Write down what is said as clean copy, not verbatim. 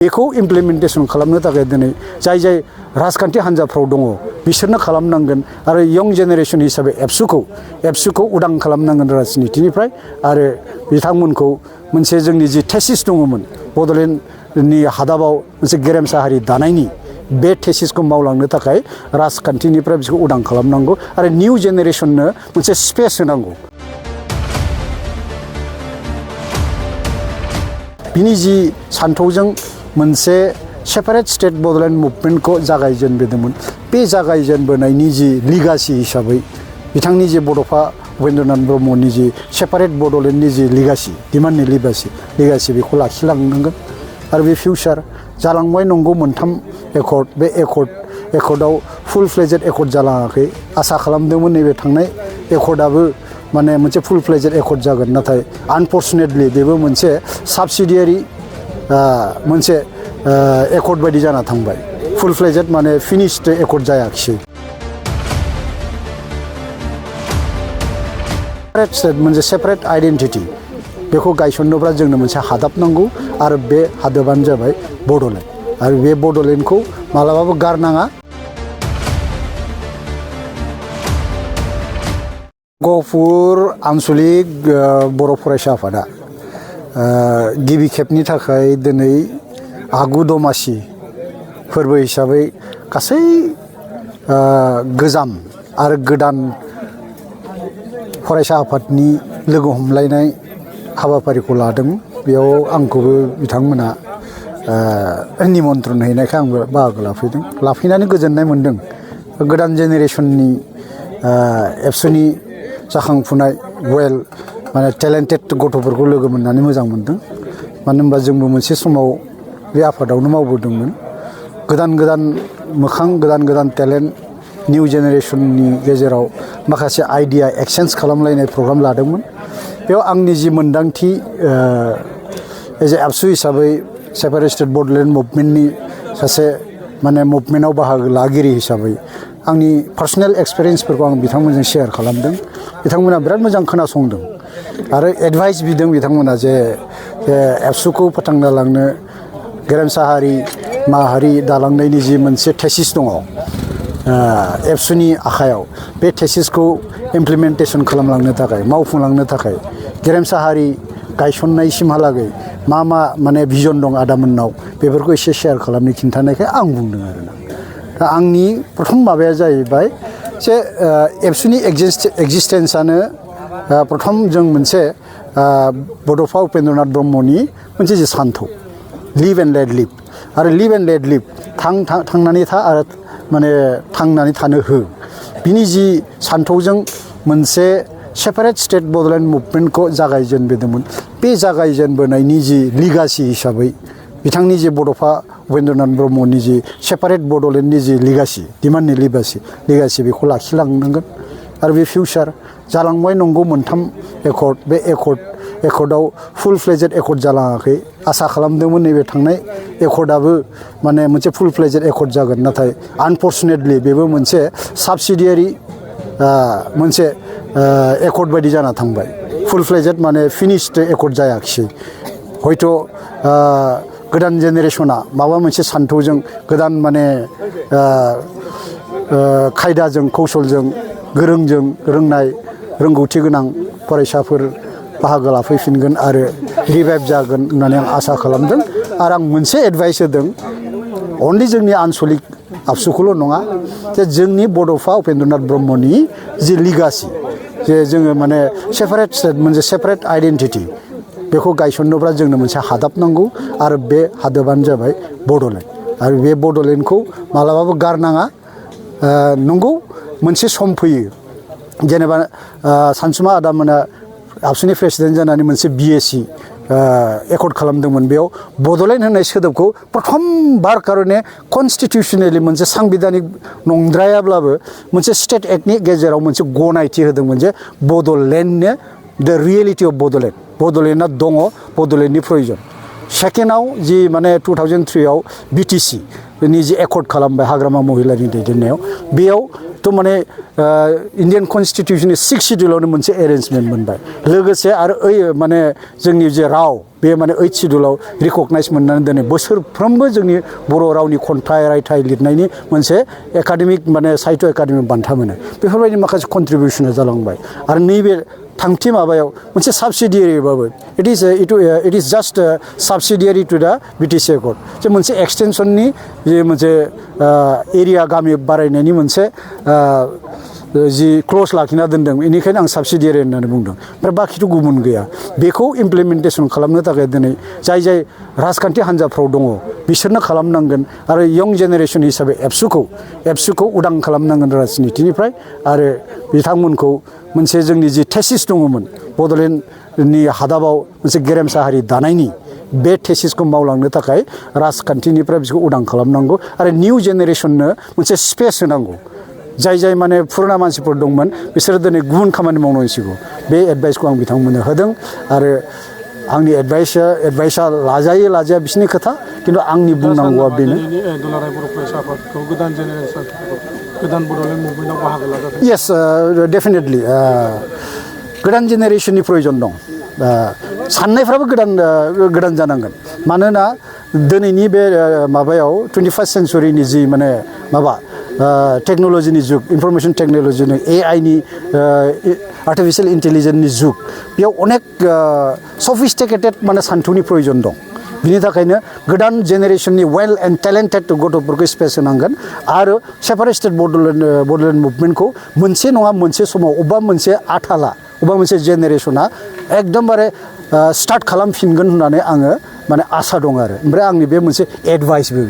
बेखौ इमप्लिमेन्टेसन खालामनो थाखाय दिनै जाय जाय राजखान्थि हान्जाफ्राव दङ बिसोरनो खालामनांगोन आरो यं जेनेरेसन हिसाबै एबसुखौ उदां खालामनांगोन राजनितिनिफ्राय आरो बिथांमोनखौ मोनसे जोंनि जि थेसिस दङमोन बड'लेण्डनि हादाबाव मोनसे गेरेमसा हारि दानायनि बे थेसिसखौ मावलांनो थाखाय राजखान्थिनिफ्राय बिसोरखौ उदां खालामनांगौ आरो निउ जेनेरेसननो मोनसे स्पेस होनांगौ। बिनि जि सान्थौजों मोनसे सेपारेट स्टेट बड'लेण्ड मुभमेन्टखौ जागायजेनबोदोंमोन बे जागायजेनबोनायनि जि लिगासि हिसाबै बिथांनि जि बड'फा उपेन्द्रनाथ ब्रह्मनि जि सेपारेट बड'लेण्डनि जि लिगासि डिमान्डनि लिगासि बेखौ लाखिलांनांगोन आरो बे फिउचार जालांबाय नंगौ मोनथाम एकर्ड बे एकर्डआव फुल फ्लेजेड एकर्ड जालाङाखै आसा खालामदोंमोन नैबे थांनाय एकर्डआबो माने मोनसे फुल फ्लेजेड एकर्ड जागोन नाथाय आनफर्चुनेटलि बेबो मोनसे साबसिडियारि मोनसे एकर्ड बायदि जाना थांबाय फुल फ्लेजेड माने फिनिश्ड एकर्ड जायाखिसै। मोनसे सेपारेट आइडेन्टिटि बेखौ गायसननोब्ला जोंनो मोनसे हादाब नांगौ आरो बे हादाबानो जाबाय बड'लेण्ड आरो बे बड'लेण्डखौ मालाबाबो गारनाङा। गहपुर आन्सलिक बर' फरायसा आफादा गिबि खेबनि थाखाय दिनै आगु दमासि फोरबो हिसाबै गासै गोजाम आरो गोदान फरायसा आफादनि लोगो हमलायनाय हाबाफारिखौ लादों। बेयाव आंखौबो बिथांमोना निमन्त्रन हैनायखाय आंबो बाहागो लाफैनानै गोजोननाय मोन्दों। गोदान जेनेरेसननि एबसुनि जाखांफुनाय वेल माने टेलेन्टेड गथ'फोरखौ लोगो मोननानै मोजां मोन्दों। मानो होनबा जोंबो मोनसे समाव बे आफादावनो मावबोदोंमोन। गोदान मोखां गोदान टेलेन्ट निउ जेनेरेसननि गेजेराव माखासे आइडिया एक्सचेन्ज खालामलायनाय प्रग्राम लादोंमोन। बेयाव आंनि जि मोन्दांथि एज ए एबसु हिसाबै सेपारेट स्टेट बड'लेण्ड मुभमेन्टनि सासे माने मुभमेन्टआव बाहागो लागिरि हिसाबै आंनि पार्सनेल एक्सपिरियेन्सफोरखौ आं बिथांमोनजों शेयार खालामदों। बिथांमोना बिराद मोजां खोनासंदों आरो एडभाइस बिदों बिथांमोना जे एबसुखौ फोथांना लांनो गेरेमसा हारि माहारि दालांनायनि जि मोनसे थेसिस दङ एबसुनि आखायाव बे थेसिसखौ इमप्लिमेन्टेसन खालामलांनो थाखाय मावफुंलांनो थाखाय गेरेमसा हारि गायसननायसिमहालागै मा माने भिजन दं आदामोननाव बेफोरखौ एसे शेयार खालामनो खिन्थानायखाय आं बुंदों आरोना। दा आंनि प्रथम माबाया जाहैबाय जे एबसुनि एक्जिस्टेन्सआनो प्रथम जों मोनसे बड'फा उपेन्द्रनाथ ब्रह्मनि मोनसे जि सान्थौ लिभ एन्ड लेट लिभ आरो लिभ एन्ड लेट लिभ थांनानै था आरो माने थांनानै थानो हो बिनि जि सान्थौजों मोनसे सेपारेट स्टेट बड'लेण्ड मुभमेन्टखौ जागायजेनबोदोंमोन बे जागायजेनबोनायनि जि लिगासि हिसाबै बिथांनि जि बड'फा उपेन्द्रनाथ ब्रह्मनि जि सेपारेट बड'लेण्डनि जि लिगासि डिमान्डनि लिगासि बेखौ लाखिलांनांगोन आरो बे फिउचार जालांबाय नंगौ मोनथाम एकर्ड बे एकर्डआव फुल फ्लेजेड एकर्ड जालाङाखै आसा खालामदोंमोन नैबे थांनाय एकर्डआबो माने मोनसे फुल फ्लेजेड एकर्ड जागोन नाथाय आनफर्चुनेटलि बेबो मोनसे साबसिडियारि मोनसे एकर्ड बायदि जाना थांबाय फुल फ्लेजेड माने फिनिश्ड एकर्ड जायाखिसै। हयथ' गोदान जेनेरेसना माबा मोनसे सान्थौजों गोदान माने खायदाजों कौशलजों रोंनाय रोंगौथि गोनां फरायसाफोर बाहागो लाफैफिनगोन आरो रिभाइभ जागोन होननानै आं आसा खालामदों। आरो आं मोनसे एडभाइस होदों अनलि जोंनि आन्सलिक आबसुखौल' नङा जे जोंनि बड'फा उपेन्द्रनाथ ब्रह्मनि जि लिगासि जे जोङो माने सेपारेट स्टेट मोनसे सेपारेट आइडेन्टिटि बेखौ गायसननोब्ला जोंनो मोनसे हादाब नांगौ आरो बे हादाबानो जाबाय बड'लेण्ड आरो बे बड'लेण्डखौ मालाबाबो गारनाङा। नंगौ मोनसे सम फैयो जेनेबा सानसुमा आदामोना आबसुनि प्रेसिडेन्ट जानानै मोनसे बिएसि एकर्ड खालामदोंमोन। बेयाव बड'लेण्ड होननाय सोदोबखौ प्रथम बार कारने कनस्टिटिउसनेलि मोनसे सांबिधानिक नंद्रायाब्लाबो मोनसे स्टेट एक्टनि गेजेराव मोनसे गनायथि होदोंमोन जे बड'लेण्डनो द रियेलिटि अफ बड'लेण्डआ दङ बड'लेण्डनि प्रयजन। सेकेन्डआव जि माने 2003आव बिटिसि नि जि एकर्ड खालामबाय हाग्रामा महिलानि दैदेननायाव बेयाव थ' माने इन्डियान कनस्टिटिउसननि 6 शिड्युलावनो मोनसे एरेन्जमेन्ट मोनबाय लोगोसे आरो माने जोंनि जे राव बे माने 8 शिड्युलाव रिकगनाइज मोननानै दिनै बोसोरफ्रोमबो जोंनि बर' रावनि खन्थाइ रायथाइ लिरनायनि मोनसे एकाडेमिक माने साहित्य एकाडेमि बान्था मोनो बेफोरबायदि माखासे कन्ट्रिबिउसना जालांबाय आरो नैबे थामथि माबायाव मोनसे साबसिडियारिबाबो इट इज जास्ट साबसिडियारि टु दा बिटिसि एकर्ड जे मोनसे एक्सटेनसननि जे मोनसे एरिया गामि बारायनायनि मोनसे जि क्लज लाखिना दोनदों बेनिखायनो आं साबसिडियारि होननानै बुंदों ओमफ्राय बाखिथ' गुबुन गैया बेखौ इमप्लिमेन्टेसन खालामनो थाखाय दिनै जाय राजखान्थि हान्जाफ्राव दङ बिसोरनो खालामनांगोन आरो यं जेनेरेसन हिसाबै एबसुखौ उदां खालामनांगोन राजनितिनिफ्राय आरो बिथांमोनखौ मोनसे जोंनि जि थेसिस दङमोन बड'लेण्डनि हादाबाव मोनसे गेरेमसा हारि दानायनि बे थेसिसखौ मावलांनो थाखाय राजखान्थिनिफ्राय बिसोरखौ उदां खालामनांगौ आरो निउ जेनेरेसननो मोनसे स्पेस होनांगौ जाय माने फुराना मानसिफोर दंमोन बिसोरो दिनै गुबुन खामानि मावनांसिगौ बे एडभाइसखौ आं बिथांमोननो होदों आरो आंनि एडभाइसा लाजाया बिसोरनि खोथा खिन्थु आंनि बुंनांगौआ बेनो दुलाराय बर' फरायसा आफादखौ गोदान जेनेरेसन गोदान बड'लेण्ड मुभमेन्टआव बाहागो लाजादों येस डेफिनेटलि गोदान जेनेरेसननि प्रयजन दं साननायफ्राबो गोदान जानांगोन मानोना दिनैनि बे माबायाव 21st सेन्चुरिनि जि माने माबा टेक्न'लजिनि जुग इनफरमेसन टेक्न'लजिनि एआइनि आर्टिफिशियेल इन्टेलिजेन्सनि जुग बेयाव अनेक सफिस्टिकेटेड माने सान्थौनि प्रयजन दं बिनि थाखायनो गोदान जेनेरेसननि वेल एन्ड टेलेन्टेड गथ'फोरखौ स्पेस होनांगोन आरो सेपारेटेड बड'लेण्ड मुभमेन्टखौ मोनसे नङा मोनसे समाव अबेबा मोनसे आथाला अबेबा मोनसे जेनेरेसना एकदमबारे स्टार्ट खालामफिनगोन होननानै आङो माने आसा दं आरो ओमफ्राय आंनि बे मोनसे एडभाइसबो